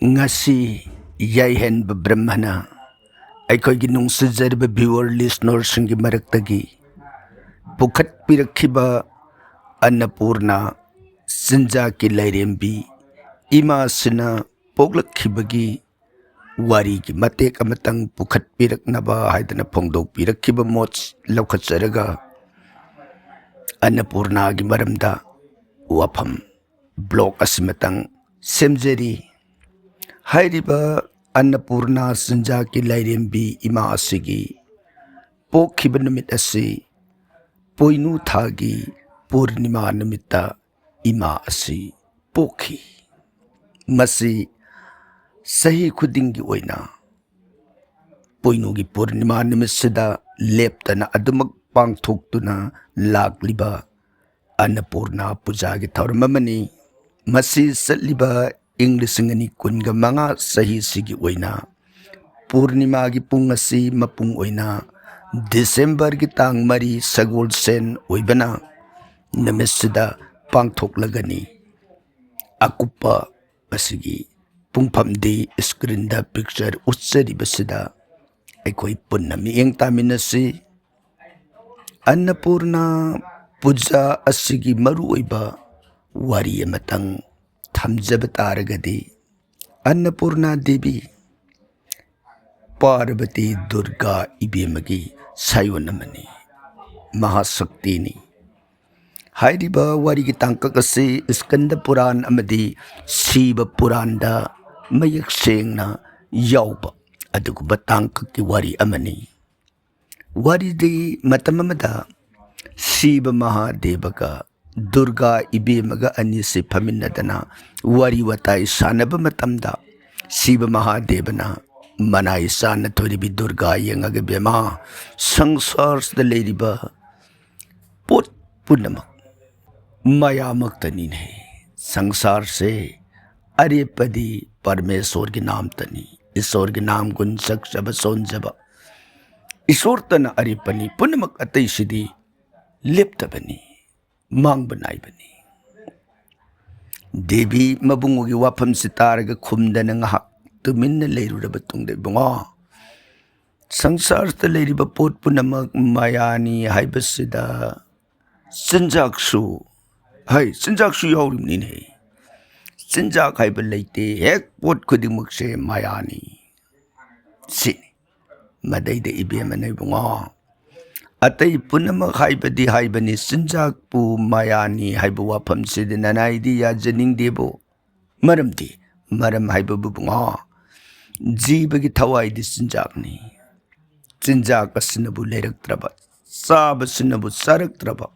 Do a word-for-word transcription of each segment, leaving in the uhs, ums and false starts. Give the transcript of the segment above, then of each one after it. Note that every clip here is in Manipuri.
ꯉꯁꯤ ꯌꯥꯏꯍꯟꯕ ꯕ꯭ꯔꯍ꯭ꯃꯅ ꯑꯩꯈꯣꯏꯒꯤ ꯅꯨꯡꯁꯤꯖꯔꯕ viewer listenerꯁꯤꯡꯒꯤ ꯃꯔꯛꯇꯒꯤ ꯄꯨꯈꯠꯄꯤꯔꯛꯈꯤꯕ ꯑꯟꯅꯄꯨꯔꯅꯥ ꯆꯤꯟꯖꯥꯛꯀꯤ ꯂꯥꯏꯔꯦꯝꯕꯤ ꯏꯃꯥꯁꯤꯅ ꯄꯣꯛꯂꯛꯈꯤꯕꯒꯤ ꯋꯥꯔꯤꯒꯤ ꯃꯇꯦꯛ ꯑꯃꯇꯪ ꯄꯨꯈꯠꯄꯤꯔꯛꯅꯕ ꯍꯥꯏꯗꯅ ꯐꯣꯡꯗꯣꯛꯄꯤꯔꯛꯈꯤꯕ ꯃꯣꯠ ꯂꯧꯈꯠꯆꯔꯒ ꯑꯟꯅꯄꯨꯔꯅꯥꯒꯤ ꯃꯔꯝꯗ ꯋꯥꯐꯝ blog ꯑꯁꯤꯃꯇꯪ ꯁꯦꯝꯖꯔꯤ꯫ ꯍꯥꯏꯔꯤꯕ ꯑꯟꯅꯄꯨꯔꯅꯥ ꯆꯤꯟꯖꯥꯛꯀꯤ ꯂꯥꯏꯔꯦꯝꯕꯤ ꯏꯃꯥ ꯑꯁꯤꯒꯤ ꯄꯣꯛꯈꯤꯕ ꯅꯨꯃꯤꯠ ꯑꯁꯤ ꯄꯣꯏꯅꯨ ꯊꯥꯒꯤ ꯄꯨꯔꯅꯤꯃꯥ ꯅꯨꯃꯤꯠꯇ ꯏꯃꯥ ꯑꯁꯤ ꯄꯣꯛꯈꯤ꯫ ꯃꯁꯤ ꯆꯍꯤ ꯈꯨꯗꯤꯡꯒꯤ ꯑꯣꯏꯅ ꯄꯣꯏꯅꯨꯒꯤ ꯄꯨꯔꯅꯤꯃꯥ ꯅꯨꯃꯤꯠꯁꯤꯗ ꯂꯦꯞꯇꯅ ꯑꯗꯨꯃꯛ ꯄꯥꯡꯊꯣꯛꯇꯨꯅ ꯂꯥꯛꯂꯤꯕ ꯑꯟꯅꯄꯨꯔꯅꯥ ꯄꯨꯖꯥꯒꯤ ꯊꯧꯔꯝ ꯑꯃꯅꯤ꯫ ꯃꯁꯤ ꯆꯠꯂꯤꯕ ꯏꯪ ꯂꯤꯁꯤꯡ ꯑꯅꯤ ꯀꯨꯟꯒ ꯃꯉꯥ ꯆꯍꯤꯁꯤꯒꯤ ꯑꯣꯏꯅ ꯄꯨꯔꯅꯤꯃꯥꯒꯤ ꯄꯨꯡ ꯑꯁꯤ ꯃꯄꯨꯡ ꯑꯣꯏꯅ ꯗꯤꯁꯦꯝꯕꯔꯒꯤ ꯇꯥꯡ ꯃꯔꯤ ꯁꯒꯣꯜꯁꯦꯟ ꯑꯣꯏꯕꯅ ꯅꯨꯃꯤꯠꯁꯤꯗ ꯄꯥꯡꯊꯣꯛꯂꯒꯅꯤ꯫ ꯑꯀꯨꯞꯄ ꯃꯁꯤꯒꯤ ꯄꯨꯡꯐꯝꯗꯤ screenꯗ picture ꯎꯠꯆꯔꯤꯕꯁꯤꯗ ꯑꯩꯈꯣꯏ ꯄꯨꯟꯅ ꯃꯤꯠꯌꯦꯡ ꯇꯥꯃꯤꯟꯅꯁꯤ꯫ ꯑꯟꯅꯄꯨꯔꯅꯥ ꯄꯨꯖꯥ ꯑꯁꯤꯒꯤ ꯃꯔꯨꯑꯣꯏꯕ ꯋꯥꯔꯤ ꯑꯃꯇꯪ ꯊꯝꯖꯕ ꯇꯥꯔꯒꯗꯤ, ꯑꯟꯅꯄꯨꯔꯅꯥ ꯗꯦꯕꯤ ꯄꯥꯔꯕꯇꯤ ꯗꯨꯔꯒꯥ ꯏꯕꯦꯝꯃꯒꯤ ꯁꯥꯏꯑꯣꯟ ꯑꯃꯅꯤ, ꯃꯍꯥꯁꯛꯇꯤꯅꯤ꯫ ꯍꯥꯏꯔꯤꯕ ꯋꯥꯔꯤꯒꯤ ꯇꯥꯡꯀꯛ ꯑꯁꯤ ꯁ꯭ꯀꯟꯗ ꯄꯨꯔꯥꯟ ꯑꯃꯗꯤ ꯁꯤꯕ ꯄꯨꯔꯥꯟꯗ ꯃꯌꯦꯛ ꯁꯦꯡꯅ ꯌꯥꯎꯕ ꯑꯗꯨꯒꯨꯝꯕ ꯇꯥꯡꯀꯛꯀꯤ ꯋꯥꯔꯤ ꯑꯃꯅꯤ꯫ ꯋꯥꯔꯤꯗꯤ ꯃꯇꯝ ꯑꯃꯗ ꯁꯤꯕ ꯃꯍꯥꯗꯦꯕꯒ ꯗꯨꯔꯒꯥ ꯏꯕꯦꯝꯃꯒ ꯑꯅꯤꯁꯤ ꯐꯝꯃꯤꯟꯅꯗꯅ ꯋꯥꯔꯤ ꯋꯥꯇꯥꯏ ꯁꯥꯟꯅꯕ ꯃꯇꯝꯗ ꯁꯤꯕ ꯃꯍꯥꯗꯦꯕꯅ ꯃꯅꯥꯏ ꯆꯥꯅ ꯊꯣꯏꯔꯤꯕꯤ ꯗꯨꯔꯒꯥ ꯌꯦꯡꯉꯒ, "ꯏꯕꯦꯝꯃ, ꯁꯪꯁꯥꯔꯁꯤꯗ ꯂꯩꯔꯤꯕ ꯄꯣꯠ ꯄꯨꯝꯅꯃꯛ ꯃꯌꯥꯃꯛꯇꯅꯤꯅꯦ꯫ ꯁꯪꯁꯥꯔꯁꯦ ꯑꯔꯦꯞꯄꯗꯤ ꯄꯔꯃꯦꯁꯣꯔꯒꯤ ꯅꯥꯝꯇꯅꯤ꯫ ꯏꯁꯣꯔꯒꯤ ꯅꯥꯝꯒꯨꯟ ꯆꯛꯆꯕ ꯁꯣꯟꯖꯕ, ꯏꯁꯣꯔꯇꯅ ꯑꯔꯦꯞꯄꯅꯤ꯫ ꯄꯨꯝꯅꯃꯛ ꯑꯇꯩꯁꯤꯗꯤ ꯂꯦꯞꯇꯕꯅꯤ, ꯃꯥꯡꯕ ꯅꯥꯏꯕꯅꯤ꯫ ꯗꯦꯕꯤ ꯃꯕꯨꯡꯉꯣꯒꯤ ꯋꯥꯐꯝꯁꯤ ꯇꯥꯔꯒ ꯈꯨꯝꯗꯅ ꯉꯥꯏꯍꯥꯛ ꯇꯨꯃꯤꯟꯅ ꯂꯩꯔꯨꯔꯕ ꯇꯨꯡꯗ, "ꯏꯕꯨꯡꯉꯣ, ꯁꯪꯁꯥꯔꯗ ꯂꯩꯔꯤꯕ ꯄꯣꯠ ꯄꯨꯝꯅꯃꯛ ꯃꯥꯌꯥꯅꯤ ꯍꯥꯏꯕꯁꯤꯗ ꯆꯤꯟꯖꯥꯛꯁꯨ, ꯍꯩ, ꯆꯤꯟꯖꯥꯛꯁꯨ ꯌꯥꯎꯔꯤꯕꯅꯤꯅꯦ꯫ ꯆꯤꯟꯖꯥꯛ ꯍꯥꯏꯕ ꯂꯩꯇꯦ, ꯍꯦꯛ ꯄꯣꯠ ꯈꯨꯗꯤꯡꯃꯛꯁꯦ ꯃꯥꯌꯥꯅꯤ꯫ ꯁꯤꯅꯤ꯫ ꯃꯗꯩꯗ ꯏꯕꯦꯝꯃꯅ, ꯏꯕꯨꯡꯉꯣ, ꯑꯇꯩ ꯄꯨꯝꯅꯃꯛ ꯍꯥꯏꯕꯗꯤ ꯍꯥꯏꯕꯅꯤ, ꯆꯤꯟꯖꯥꯛꯄꯨ ꯃꯥꯌꯥꯅꯤ ꯍꯥꯏꯕ ꯋꯥꯐꯝꯁꯤꯗꯤ ꯅꯅꯥꯏꯗꯤ ꯌꯥꯖꯅꯤꯡꯗꯦꯕꯨ꯫ ꯃꯔꯝꯗꯤ, ꯃꯔꯝ ꯍꯥꯏꯕꯕꯨ, ꯏꯕꯨꯡꯉꯣ, ꯖꯤꯕꯒꯤ ꯊꯋꯥꯏꯗꯤ ꯆꯤꯟꯖꯥꯛꯅꯤ꯫ ꯆꯤꯟꯖꯥꯛ ꯑꯁꯤꯅꯕꯨ ꯂꯩꯔꯛꯇ꯭ꯔꯕ, ꯆꯥꯕꯁꯤꯅꯕꯨ ꯆꯥꯔꯛꯇ꯭ꯔꯕ,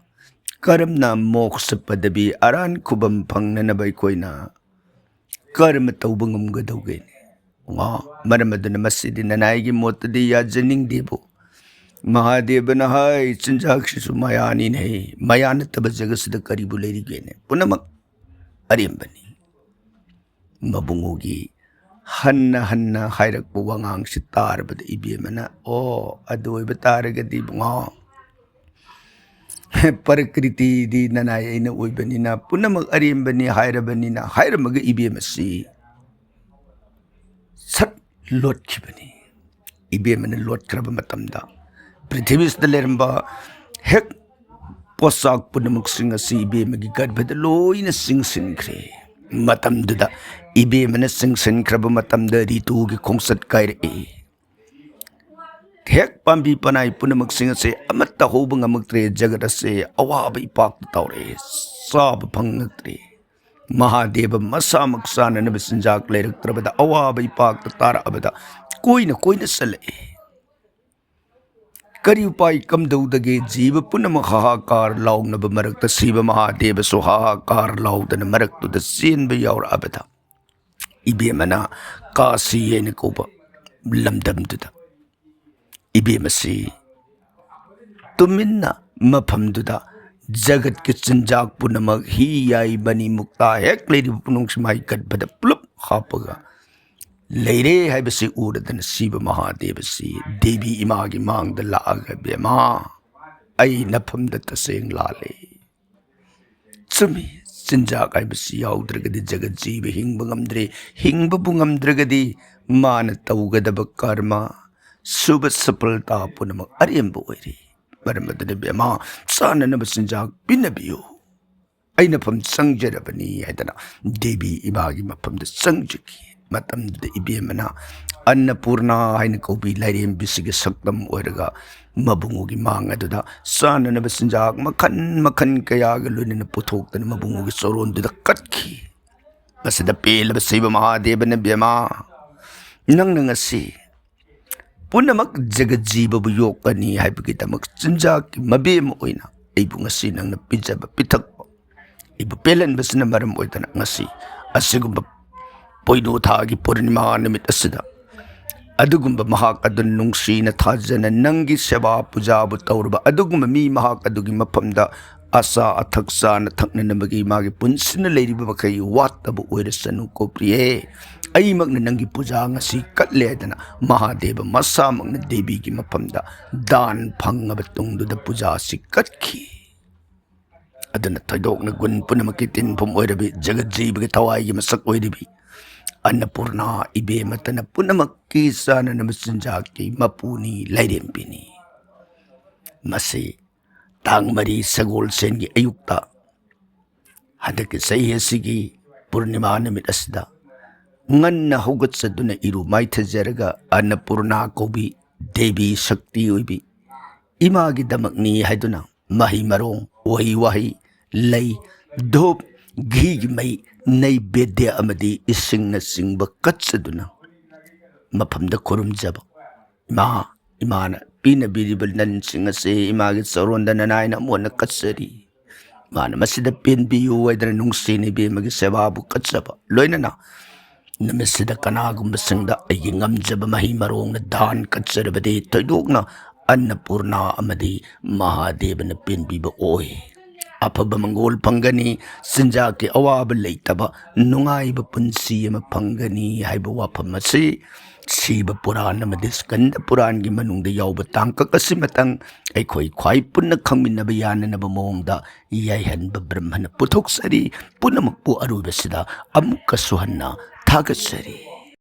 ꯀꯔꯝꯅ ꯃꯣꯛꯁ ꯄꯗꯕꯤ, ꯑꯔꯥꯟ ꯈꯨꯕꯝ ꯐꯪꯅꯅꯕ ꯑꯩꯈꯣꯏꯅ ꯀꯔꯝꯅ ꯇꯧꯕ ꯉꯝꯒꯗꯧꯒꯦ?" ꯉꯥ-, ꯃꯔꯝ ꯑꯗꯨꯅ ꯃꯁꯤꯗꯤ ꯅꯅꯥꯏꯒꯤ ꯃꯣꯠꯇꯗꯤ ꯌꯥꯖꯅꯤꯡꯗꯦꯕꯨ꯫ ꯃꯍꯥꯗꯦꯕꯅ ꯍꯥꯏ, "ꯆꯤꯟꯖꯥꯛꯁꯤꯁꯨ ꯃꯌꯥꯅꯤꯅꯦ꯫ ꯃꯌꯥ ꯅꯠꯇꯕ ꯖꯒꯠꯁꯤꯗ ꯀꯔꯤꯕꯨ ꯂꯩꯔꯤꯒꯦꯅꯦ? ꯄꯨꯝꯅꯃꯛ ꯑꯔꯦꯝꯕꯅꯤ꯫" ꯃꯕꯨꯡꯉꯣꯒꯤ ꯍꯟꯅ ꯍꯟꯅ ꯍꯥꯏꯔꯛꯄ ꯋꯥꯉꯥꯡꯁꯤ ꯇꯥꯔꯕꯗ ꯏꯕꯦꯝꯃꯅ, "ꯑꯣ, ꯑꯗꯨ ꯑꯣꯏꯕ ꯇꯥꯔꯒꯗꯤ ꯏꯕꯨꯡꯉꯣ, ꯄ꯭ꯔꯀ꯭ꯔꯤꯇꯤꯗꯤ ꯅꯅꯥꯏ ꯑꯩꯅ ꯑꯣꯏꯕꯅꯤꯅ ꯄꯨꯝꯅꯃꯛ ꯑꯔꯦꯝꯕꯅꯤ ꯍꯥꯏꯔꯕꯅꯤꯅ" ꯍꯥꯏꯔꯝꯃꯒ ꯏꯕꯦꯝꯃꯁꯤ ꯁꯠ ꯂꯣꯠꯈꯤꯕꯅꯤ꯫ ꯏꯕꯦꯝꯃꯅ ꯂꯣꯠꯈ꯭ꯔꯕ ꯃꯇꯝꯗ ꯄ꯭ꯔꯤꯊꯤꯕꯤꯁꯤꯗ ꯂꯩꯔꯝꯕ ꯍꯦꯛ ꯄꯣꯠꯁꯛ ꯄꯨꯝꯅꯃꯛꯁꯤꯡ ꯑꯁꯤ ꯏꯕꯦꯝꯃꯒꯤ ꯒꯔꯚꯗ ꯂꯣꯏꯅ ꯆꯤꯡꯁꯤꯟꯈ꯭ꯔꯦ꯫ ꯃꯇꯝꯗꯨꯗ ꯏꯕꯦꯝꯃꯅ ꯆꯤꯡꯁꯤꯟꯈ꯭ꯔꯕ ꯃꯇꯝꯗ ꯔꯤꯇꯨꯒꯤ ꯈꯣꯡꯆꯠ ꯀꯥꯏꯔꯛꯏ꯫ ꯍꯦꯛ ꯄꯥꯝꯕꯤ ꯄꯅꯥꯏ ꯄꯨꯝꯅꯃꯛꯁꯤꯡ ꯑꯁꯦ ꯑꯃꯠꯇ ꯍꯧꯕ ꯉꯝꯃꯛꯇ꯭ꯔꯦ꯫ ꯖꯒꯠ ꯑꯁꯦ ꯑꯋꯥꯕ ꯏꯄꯥꯛꯇ ꯇꯥꯎꯔꯛꯑꯦ꯫ ꯆꯥꯕ ꯐꯪꯉꯛꯇ꯭ꯔꯦ꯫ ꯃꯍꯥꯗꯦꯕ ꯃꯁꯥꯃꯛ ꯆꯥꯅꯅꯕ ꯆꯤꯟꯖꯥꯛ ꯂꯩꯔꯛꯇ꯭ꯔꯕꯗ, ꯑꯋꯥꯕ ꯏꯄꯥꯛꯇ ꯇꯥꯔꯛꯑꯕꯗ ꯀꯣꯏꯅ ꯀꯣꯏꯅ ꯆꯠꯂꯛꯑꯦ꯫ ꯀꯔꯤ ꯎꯄꯥꯏ ꯀꯝꯗꯧꯗꯒꯦ? ꯖꯤꯕ ꯄꯨꯝꯅꯃꯛ ꯍꯥꯍꯥꯀꯥꯔ ꯂꯥꯎꯅꯕ ꯃꯔꯛꯇ ꯁꯤꯕ ꯃꯍꯥꯗꯦꯕꯁꯨ ꯍꯥꯍꯥꯀꯥꯔ ꯂꯥꯎꯗꯅ ꯃꯔꯛꯇꯨꯗ ꯆꯦꯟꯕ ꯌꯥꯎꯔꯛꯑꯕꯗ, ꯏꯕꯦꯝꯃꯅ ꯀꯥꯁꯤ ꯍꯥꯏꯅ ꯀꯧꯕ ꯂꯝꯗꯝꯗꯨꯗ ꯏꯕꯦꯝꯃꯁꯤ ꯇꯨꯃꯤꯟꯅ ꯃꯐꯝꯗꯨꯗ ꯖꯒꯠꯀꯤ ꯆꯤꯟꯖꯥꯛ ꯄꯨꯝꯅꯃꯛ, ꯍꯤ, ꯌꯥꯏ, ꯃꯅꯤ, ꯃꯨꯛꯇꯥ, ꯍꯦꯛ ꯂꯩꯔꯤꯕ ꯄꯨꯝꯅꯃꯛꯁꯤ ꯃꯥꯒꯤ ꯒꯔꯚꯗ ꯄꯨꯂꯞ ꯍꯥꯞꯄꯒ ꯂꯩꯔꯦ ꯍꯥꯏꯕꯁꯤ ꯎꯔꯗꯅ ꯁꯤꯕ ꯃꯍꯥꯗꯦꯕꯁꯤ ꯗꯦꯕꯤ ꯏꯃꯥꯒꯤ ꯃꯥꯡꯗ ꯂꯥꯛꯑꯒ, "ꯏꯕꯦꯝꯃ, ꯑꯩ ꯅꯐꯝꯗ ꯇꯁꯦꯡ ꯂꯥꯜꯂꯦ꯫ ꯆꯨꯝꯃꯤ, ꯆꯤꯟꯖꯥꯛ ꯍꯥꯏꯕꯁꯤ ꯌꯥꯎꯗ꯭ꯔꯒꯗꯤ ꯖꯒꯠ ꯖꯤꯕ ꯍꯤꯡꯕ ꯉꯝꯗ꯭ꯔꯦ꯫ ꯍꯤꯡꯕꯕꯨ ꯉꯝꯗ꯭ꯔꯒꯗꯤ ꯃꯥꯅ ꯇꯧꯒꯗꯕ ꯀꯔꯃ, ꯁꯨꯕ ꯁꯐꯜꯇꯥ ꯄꯨꯝꯅꯃꯛ ꯑꯔꯦꯝꯕ ꯑꯣꯏꯔꯦ꯫ ꯃꯔꯝ ꯑꯗꯨꯅ ꯏꯕꯦꯝꯃ, ꯆꯥꯅꯅꯕ ꯆꯤꯟꯖꯥꯛ ꯄꯤꯅꯕꯤꯌꯨ꯫ ꯑꯩ ꯅꯐꯝ ꯆꯪꯖꯔꯕꯅꯤ ꯍꯥꯏꯗꯅ ꯗꯦꯕꯤ ꯏꯃꯥꯒꯤ ꯃꯐꯝꯗ ꯆꯪꯖꯈꯤ꯫ ꯃꯇꯝꯗꯨꯗ ꯏꯕꯦꯝꯃꯅ ꯑꯟꯅꯄꯨꯔꯅꯥ ꯍꯥꯏꯅ ꯀꯧꯕꯤ ꯂꯥꯏꯔꯦꯝꯕꯤꯁꯤꯒꯤ ꯁꯛꯇꯝ ꯑꯣꯏꯔꯒ ꯃꯕꯨꯡꯉꯣꯒꯤ ꯃꯥꯡ ꯑꯗꯨꯗ ꯆꯥꯅꯅꯕ ꯆꯤꯟꯖꯥꯛ ꯃꯈꯟ ꯃꯈꯟ ꯀꯌꯥꯒ ꯂꯣꯏꯅꯅ ꯄꯨꯊꯣꯛꯇꯅ ꯃꯕꯨꯡꯉꯣꯒꯤ ꯆꯔꯣꯟꯗꯨꯗ ꯀꯠꯈꯤ꯫ ꯃꯁꯤꯗ ꯄꯦꯜꯂꯕ ꯁꯤꯕ ꯃꯍꯥꯗꯦꯕꯅ, "ꯕꯦꯝꯃ, ꯅꯪꯅ ꯉꯁꯤ ꯄꯨꯝꯅꯃꯛ ꯖꯒꯠ ꯖꯤꯕꯕꯨ ꯌꯣꯛꯀꯅꯤ ꯍꯥꯏꯕꯒꯤꯗꯃꯛ ꯆꯤꯟꯖꯥꯛꯀꯤ ꯃꯕꯦꯝ ꯑꯣꯏꯅ ꯑꯩꯕꯨ ꯉꯁꯤ ꯅꯪꯅ ꯄꯤꯖꯕ ꯄꯤꯊꯛꯄ, ꯑꯩꯕꯨ ꯄꯦꯜꯍꯟꯕꯁꯤꯅ ꯃꯔꯝ ꯑꯣꯏꯗꯅ ꯉꯁꯤ ꯑꯁꯤꯒꯨꯝꯕ ꯄꯣꯏꯅꯨ ꯊꯥꯒꯤ ꯄꯨꯔꯅꯤꯃꯥ ꯅꯨꯃꯤꯠ ꯑꯁꯤꯗ ꯑꯗꯨꯒꯨꯝꯕ ꯃꯍꯥꯛ ꯑꯗꯨ ꯅꯨꯡꯁꯤꯅ ꯊꯥꯖꯅ ꯅꯪꯒꯤ ꯁꯦꯕꯥ ꯄꯨꯖꯥꯕꯨ ꯇꯧꯔꯕ ꯑꯗꯨꯒꯨꯝꯕ ꯃꯤ ꯃꯍꯥꯛ ꯑꯗꯨꯒꯤ ꯃꯐꯝꯗ ꯑꯆꯥ ꯑꯊꯛ ꯆꯥꯅ ꯊꯛꯅꯅꯕꯒꯤ ꯃꯥꯒꯤ ꯄꯨꯟꯁꯤꯅ ꯂꯩꯔꯤꯕ ꯃꯈꯩ ꯋꯥꯠꯇꯕ ꯑꯣꯏꯔꯁꯅꯨꯀꯣ ꯄ꯭ꯔꯤꯌꯦ꯫ ꯑꯩꯃꯛꯅ ꯅꯪꯒꯤ ꯄꯨꯖꯥ ꯉꯁꯤ ꯀꯠꯂꯦ" ꯍꯥꯏꯗꯅ ꯃꯍꯥꯗꯦꯕ ꯃꯁꯥꯃꯛꯅ ꯗꯦꯕꯤꯒꯤ ꯃꯐꯝꯗ ꯗꯥꯟ ꯐꯪꯉꯕ ꯇꯨꯡꯗꯨꯗ ꯄꯨꯖꯥ ꯑꯁꯤ ꯀꯠꯈꯤ꯫ ꯑꯗꯨꯅ ꯊꯣꯏꯗꯣꯛꯅ ꯒꯨꯟ ꯄꯨꯝꯅꯃꯛꯀꯤ ꯇꯤꯟꯐꯝ ꯑꯣꯏꯔꯕꯤ, ꯖꯒꯠ ꯖꯤꯕꯒꯤ ꯊꯋꯥꯏꯒꯤ ꯃꯁꯛ ꯑꯣꯏꯔꯤꯕꯤ ꯑꯟꯅꯄꯨꯔꯅꯥ ꯏꯕꯦꯝꯃꯇꯅ ꯄꯨꯝꯅꯃꯛꯀꯤ ꯆꯥꯅꯅꯕ ꯆꯤꯟꯖꯥꯛꯀꯤ ꯃꯄꯨꯅꯤ, ꯂꯥꯏꯔꯦꯝꯕꯤꯅꯤ꯫ ꯃꯁꯤ ꯇꯥꯡ ꯃꯔꯤ ꯁꯒꯣꯜꯁꯦꯟꯒꯤ ꯑꯌꯨꯛꯇ, ꯍꯟꯗꯛꯀꯤ ꯆꯍꯤ ꯑꯁꯤꯒꯤ ꯄꯨꯔꯅꯤꯃꯥ ꯅꯨꯃꯤꯠ ꯑꯁꯤꯗ ꯉꯟꯅ ꯍꯧꯒꯠꯆꯗꯨꯅ ꯏꯔꯨ ꯃꯥꯏꯊꯖꯔꯒ ꯑꯟꯅꯄꯨꯔꯅꯥ ꯀꯧꯕꯤ ꯗꯦꯕꯤ ꯁꯛꯇꯤ ꯑꯣꯏꯕꯤ ꯏꯃꯥꯒꯤꯗꯃꯛꯅꯤ ꯍꯥꯏꯗꯨꯅ ꯃꯍꯩ ꯃꯔꯣꯡ, ꯎꯍꯩ ꯋꯥꯍꯩ, ꯂꯩ, ꯙꯨꯞ, ꯘꯤꯒꯤ ꯃꯩ, ꯅꯩꯕꯦꯗ꯭ꯌ ꯑꯃꯗꯤ ꯏꯁꯤꯡꯅꯆꯤꯡꯕ ꯀꯠꯆꯗꯨꯅ ꯃꯐꯝꯗ ꯈꯨꯔꯨꯝꯖꯕ꯫ ꯏꯃꯥ, ꯏꯃꯥꯅ ꯄꯤꯅꯕꯤꯔꯤꯕ ꯂꯟꯁꯤꯡ ꯑꯁꯤ ꯏꯃꯥꯒꯤ ꯆꯔꯣꯟꯗ ꯅꯅꯥꯏꯅ ꯑꯃꯨꯛ ꯍꯟꯅ ꯀꯠꯆꯔꯤ꯫ ꯏꯃꯥꯅ ꯃꯁꯤꯗ ꯄꯦꯟꯕꯤꯌꯨ ꯍꯥꯏꯗꯅ ꯅꯨꯡꯁꯤꯅ ꯏꯕꯦꯝꯃꯒꯤ ꯁꯦꯕꯥꯕꯨ ꯀꯠꯆꯕ꯫ ꯂꯣꯏꯅꯅ ꯅꯨꯃꯤꯠꯁꯤꯗ ꯀꯅꯥꯒꯨꯝꯕꯁꯤꯡꯗ ꯑꯩꯒꯤ ꯉꯝꯖꯕ ꯃꯍꯩ ꯃꯔꯣꯡꯅ ꯗꯥꯟ ꯀꯠꯆꯔꯕꯗꯤ ꯊꯣꯏꯗꯣꯛꯅ ꯑꯟꯅꯄꯨꯔꯅꯥ ꯑꯃꯗꯤ ꯃꯍꯥꯗꯦꯕꯅ ꯄꯦꯟꯕꯤꯕ ꯑꯣꯏ꯫ ꯑꯐꯕ ꯃꯪꯒꯣꯜ ꯐꯪꯒꯅꯤ, ꯆꯤꯟꯖꯥꯛꯀꯤ ꯑꯋꯥꯕ ꯂꯩꯇꯕ ꯅꯨꯡꯉꯥꯏꯕ ꯄꯨꯟꯁꯤ ꯑꯃ ꯐꯪꯒꯅꯤ ꯍꯥꯏꯕ ꯋꯥꯐꯝ ꯑꯁꯤ ꯁꯤꯕ ꯄꯨꯔꯥꯟ ꯑꯃꯗꯤ ꯁ꯭ꯀꯟꯗ ꯄꯨꯔꯥꯟꯒꯤ ꯃꯅꯨꯡꯗ ꯌꯥꯎꯕ ꯇꯥꯡꯀꯛ ꯑꯁꯤꯃꯇꯪ ꯑꯩꯈꯣꯏ ꯈ꯭ꯋꯥꯏ ꯄꯨꯟꯅ ꯈꯪꯃꯤꯟꯅꯕ ꯌꯥꯅꯅꯕ ꯃꯑꯣꯡꯗ ꯌꯥꯏꯍꯟꯕ ꯕ꯭ꯔꯍꯃꯅ ꯄꯨꯊꯣꯛꯆꯔꯤ꯫ ꯄꯨꯝꯅꯃꯛꯄꯨ ꯑꯔꯣꯏꯕꯁꯤꯗ ꯑꯃꯨꯛꯀꯁꯨ ꯍꯟꯅ ꯊꯥꯒꯠꯆꯔꯤ꯫